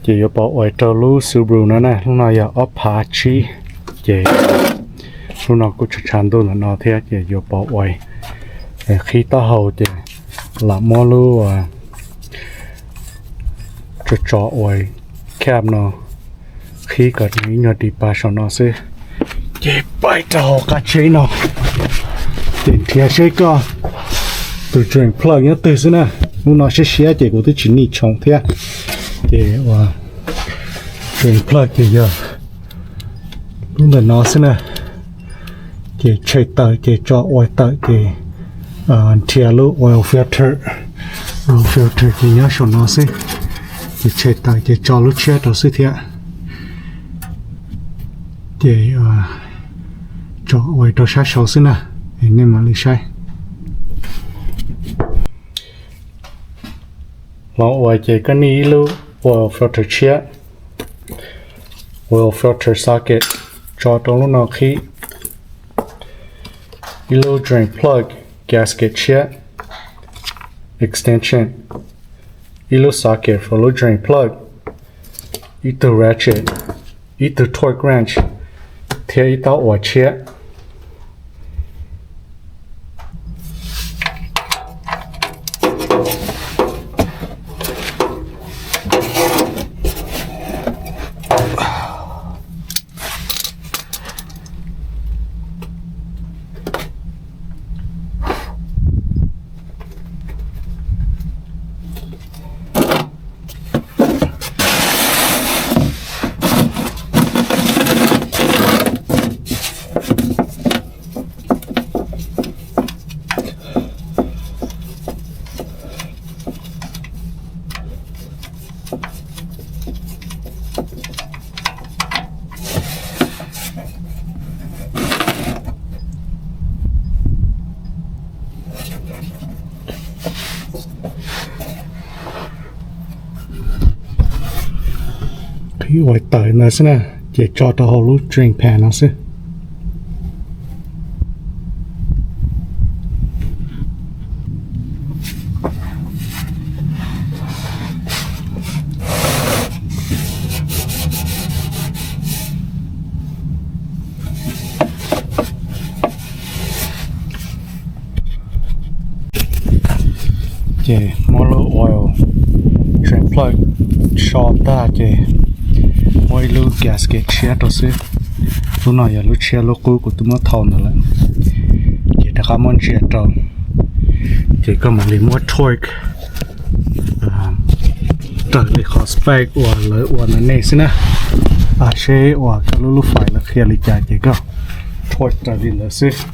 Ces yuav pov uas rau lub Subaru no na, lub no yog ob phav tsib, ces lub no kuj tshav tshav ntuj ntawm no thiab, ces yuav pov uas qhib taub hau ces lam muab lub tso tso uas cab no qhib kom nws ib nyuag ris pas saum no xwb. Ces pais rau hauv qab tsheb no, ces nrhiav seb koj tus drain plug nyob twg xwb na. Lub no siab siab ces kuv twb tsis nij tshoov thiab. Ces ua drain plug ces yog lub ntawm no xwb na. Ces tshem tawm ces tso oil tawm ces nrhiav lub oil filter. Oil filter ces nyob saum no xwb. Ces tshem tawm ces tso lub tshiab rau xwb thiab. Ces tso oil rau sab saud xwb na. Nej mam li saib. Los uas ces koj nij ib lub oil filter tshiab, oil filter socket, tso rau lub no qhib. Ib lub drain plug, gasket tshiab, extension, ib lub socket for lub drain plug, ib tug ratchet, ib tug torque wrench, thiab ib taub uas tshiab. Qhib uas tawm ntawd xwb na, ces tso rau hauv lub drain pan no xwb. Ces muab lub oil drain plug so tag ces muab ib lub gasket tshiab rau xwb. Lub no yog lub tshiab, lub qub kuv twb muab thau ntawd lawm. Ces rov qab muab ntsia rau, ces koj mam li muab torque raws li qhov spec uas lawv ua ntawd nej xwb na. Seb uas koj lub lub fais lawv qhia li cas ces koj torque raws li ntawd xwb.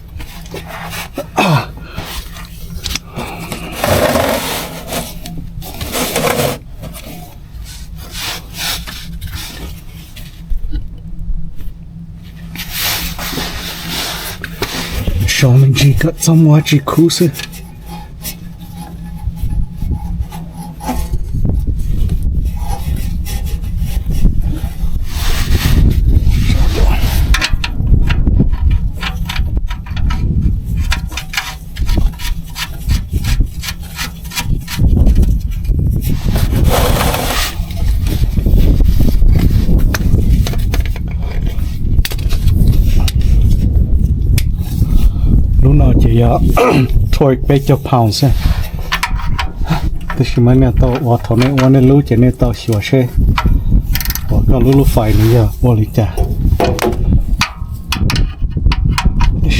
So me ntsis kom txhob muaj dab tsi khuv xwb. Lub no ces yog torque peb caug pounds xwb. Tab sis mas nej tau ua, thaum nej ua nej lub ces nej tau xyuas seb uas koj lub lub fais nws yog ua li cas.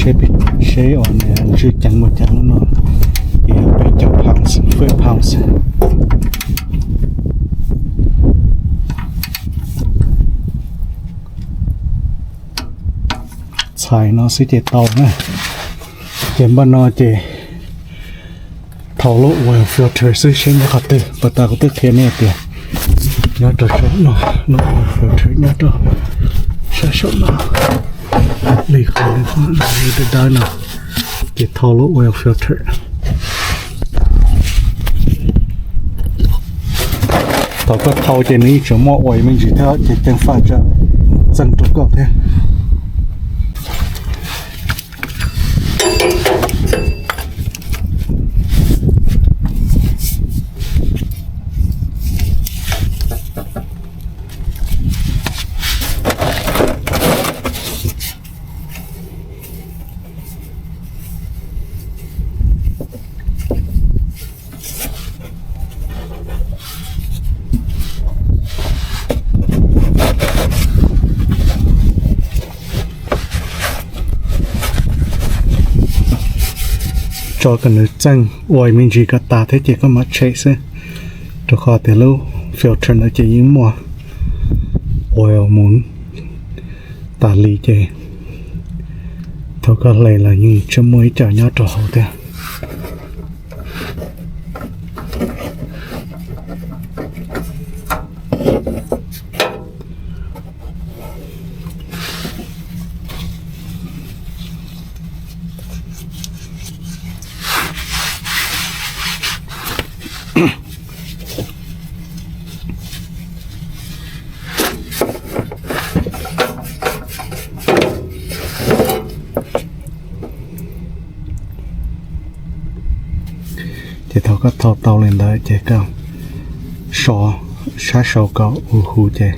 Seb, seb uas nws ntswj ceev ua cas. Lub no ces yog peb caug pounds, five pounds. Txhais no xwb ces tau na. Ces npaj no ces thau lub oil filter xwb seb nyob qhov twg. Pas tas kuv twb qhia nej tias nyob rau saum no, lub oil filter nyob rau sab saum no. Li qhov li dawb dawb no, ces thau lub oil filter. Thaum koj thau ces nws yeej tseem muaj oil me ntsis thiab ces ceev faj tsam txeej rau koj thiab. tso kom nws txeej ua me ntsis kom tas thiab ces koj mam tshem xwb, rau qhov tias lub filter ntawd ces yeej muaj oil mus tas li ces thaum koj hle los yeej tseem muaj ib co nyob rau hauv thiab. Ces thaum koj thau tau li ntawd ces koj so sab saud kom ua huv ces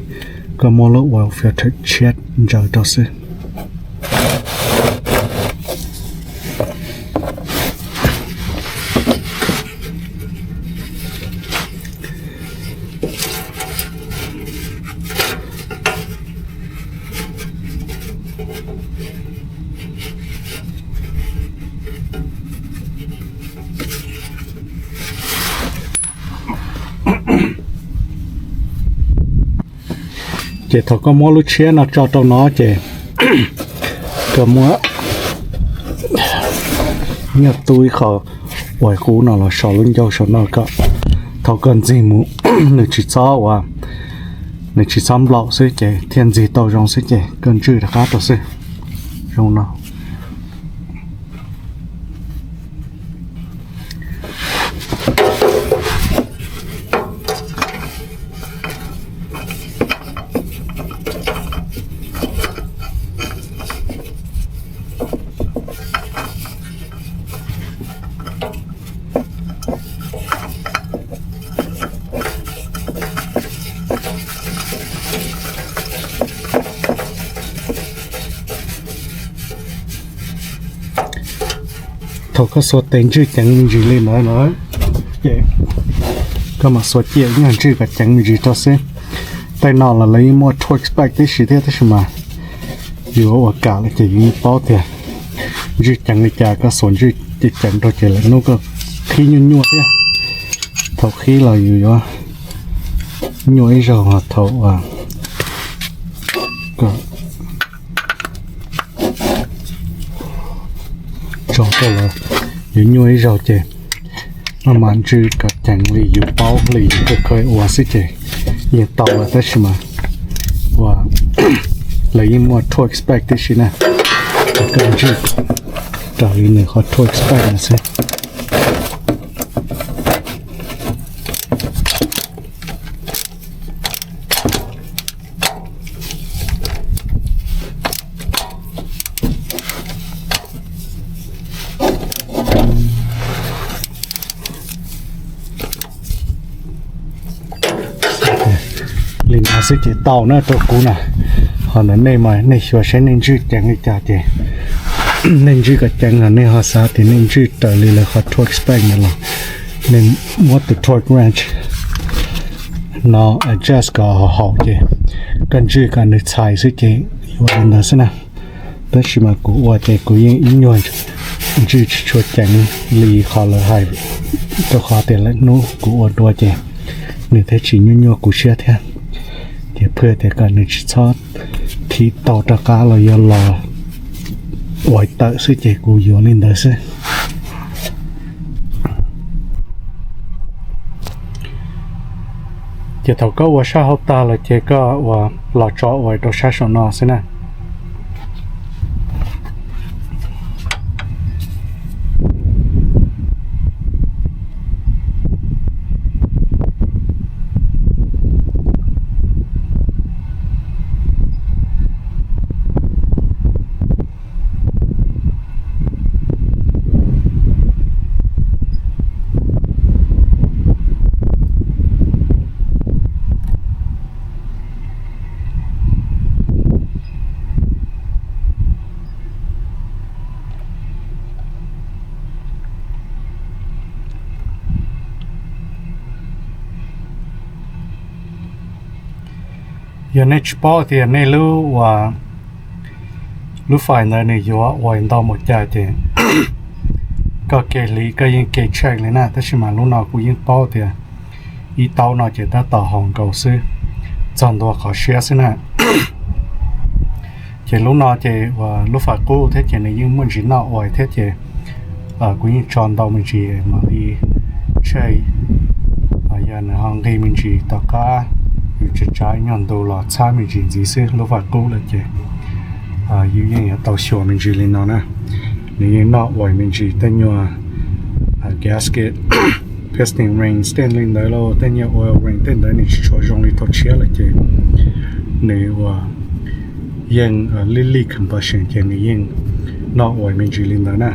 koj muab lub oil filter tshiab ntsaws rau xwb. Ces thaum koj muab lub tshiab no tso rau no ces koj muab nyuag tu ib qho uas qub no los so lub ncauj saum no kom thaum koj ntxig mus nws tsis txhob ua, nws tsis txhob nplaum xwb ces thiaj ntxig tau zoo xwb ces koj ntswj rov qab rau xwb. Zoo no. Thaum koj xuas tes ntswj ceev me ntsis li ntawd no ces koj mam xuas ciaj nyuag ntswj kom ceev me ntsis rau xwb. Tej no los lawv yeej muaj torque spec tib si thiab tab sis mas yus ua kam lawm ces yus yeej paub tias ntswj ceev li cas koj xuas ntswj ceev ceev rau ces lawv hnub koj qhib nyuaj nyuaj thiab. Thaum qhib los yus yuav nyuaj ib zaug thaum tso koj los yuav nyuaj ib zaug ces maj mam ntswj kom ceev li yus paub li yus kawg kawg ua xwb ces yeej tau lawm tab sis mas ua lawv yeej muaj torque spec tib si na, koj ntswj raws li nws qhov torque spec no xwb. Li no xwb ces tau na rau kuv na. Ho ntawm nej mas nej xyuas seb nej ntswj ceev li cas ces nej ntswj kom ceev los nej ho xav tias nej ntswj raws li lawv qhov torque spec ntawd los nej muab tus torque wrench no adjust kom haum ces koj ntswj kom nws txhais xwb ces yuav li ntawd xwb na. Tab sis mas kuv ua ces kuv yeej ib nyuag ntswj tsis tshua ceev li qhov lawv hais, rau qhov tias lawm hnub kuv ua dua ces nws thiaj tsis nyuaj nyuaj kuv siab thiab. Ces phwj tias kom nws tsis txhob thim tau rov qab los yog los ua tawm xwb ces kuv yuav li ntawd xwb. Ces thaum koj ua sab hauv tag lawm ces koj ua los tso ua rau sab saum no xwb na. Yog nej tsis paub tias nej lub ua lub fais ntawd nws yuav ua ntau mus cas ces Koj ke hliv koj yeej ke check li na, tab sis mas lub no kuv yeej paub tias ib taub no ces tab tom haus nkaus xwb, txog ntua qhov siab xwb na. Ces lub no ces uas lub fais qub thiab ces nws yeej muaj ntsis noj ua thiab ces kuv yeej tso ntau me ntsis mam li check, yog nws ho nqig me ntsis tom qab yus tsa tsav nyuag ntu los txhab me ntsis ntxiv xwb, lub fais qub lawm ces yus yeej yuav tau xyuas me ntsis li no na. Nws yeej noj ua me ntsis tej nyuag gasket, piston ring tej li ntawd los tej nyuag oil ring tej ntawd nws tsis tshua zoo li thaum tshiab lawm ces nws uas yeej lij lij combustion ces nws yeej noj ua me ntsis li ntawd na.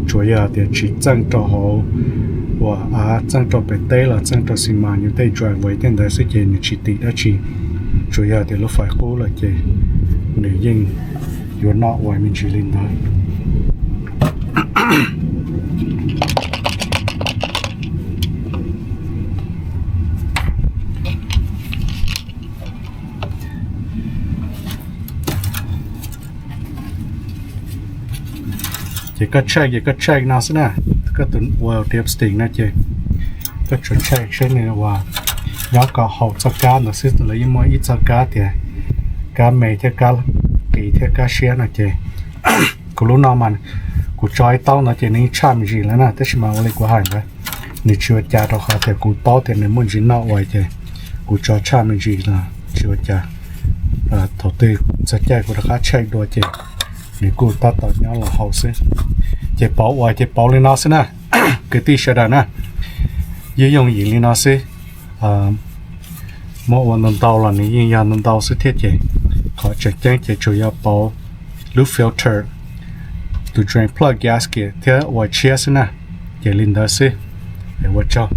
Tsuas yog tias tsis txeej rau hauv uas av, txeej rau pem teb los txeej rau xi mas yus tej driveway tej ntawd xwb ces nws tsis tim dab tsi. Tsuas yog tias lub fais qub lawm ces nws yeej yuav noj ua me ntsis li ntawd. Ces koj check ces koj check no xwb na, koj tus ua dipstick no ces koj tsuas check seb nws uas nyob kom haum txoj kab ntawd xwb, lawv yeej muaj ib txoj kab tias kab me thiab kab qis thiab kab siab no ces kuv lub no mas kuv tso ib taub ntawd ces nws yeej tshaj me ntsis lawm na, tab sis mas ua li kuv hais ntawd nws tsis ua cas rau qhov tias kuv paub tias nws muaj ntsis noj ua ces kuv tso tshaj me ntsis los tsis ua cas. Thaum twg txog caij kuv rov qab check dua ces nws kuj tab tom nyob los haus xwb. Ces pauv ua ces pauv li no xwb na, kwv tij sawv daws na, yeej yooj yim li no xwb. Muab ua ntau ntau los nws yeej yog ntau ntau xwb thiab ces qhov tseem ceeb ces tsuas yog pauv lub filter, tus drain plug gasket thiab ua tshiab xwb na. Ces li ntawd xwb, ua tsaug.